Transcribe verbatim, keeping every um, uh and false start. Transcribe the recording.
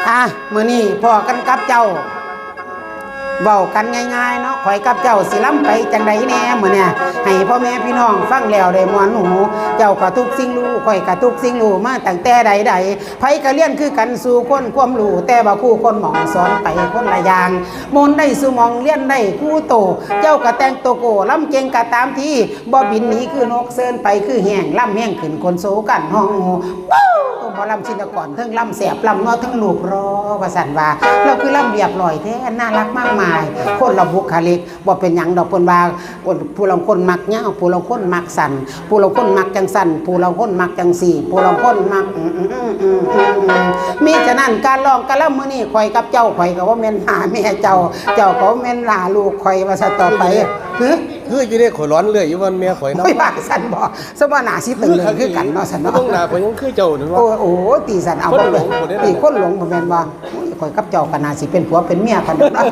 อ่ะ มื้อนี้พ้อกันกับเจ้า เว้ากันง่ายๆเนาะ ข้อยกับเจ้าสิลำไปจั่งใดแหน่มื้อเนี่ย ให้พ่อแม่พี่น้องฟังแล้วได้ม่วนหู เจ้าก็ทุกสิ่งรู้ ข้อยก็ทุกสิ่งรู้ มาตั้งแต่ใดๆ ไผก็เรียนคือกันสู่คนความรู้ แต่ว่าครูคนหม่องสอนไปคนละอย่าง มนต์ได้สู่หม่องเรียนได้ครูโต เจ้าก็แต่งโตโก้ ลำเก่งก็ตามที บ่บินหนีคือนก เซินไปคือแฮง ลำแฮงขึ้นคนโซกันฮ้องโฮ ปู๊ หมอลำชินกร เทิงลำแสบ ลำนัว เทิงลูกรอ ว่าซั่นว่า เราคือลำเรียบร้อยแท้ น่ารักมากมาย คนละบุคลิก บ่เป็นหยังดอก เพิ่นว่า ผู้ลางคนมักยาว ผู้ลางคนมักสั้น ผู้ลางคนมักจังซั่น ผู้ลางคนมักจังซี่ ผู้ลางคนมัก อืมๆๆๆๆ มีฉะนั้นการร้องการลำมื้อนี้ ข้อยกับเจ้า ข้อยก็บ่แม่นหน้าแม่เจ้า เจ้าก็บ่แม่นหน้าลูกข้อย ว่าซะต่อไป คืออยู่เด้ คืออยู่เด้ ข้อยหลอนเรื่อยอยู่ วันแม่ข้อยนำ โอ้ย ว่าซั่นบ่ สมว่าหน้าสิตึงเหลืองคือกันเนาะ ซั่นเนาะ เบิ่งหน้าข้อยยังคือเจ้านั่นวะ โอ้ โอ้ ติซั่น เอา คนหลง บ่ได้ ติ คนหลงบ่แม่นบ่ โอ้ย ข้อยกับเจ้าก็น่าสิเป็นผัวเป็นเมียกันเนาะ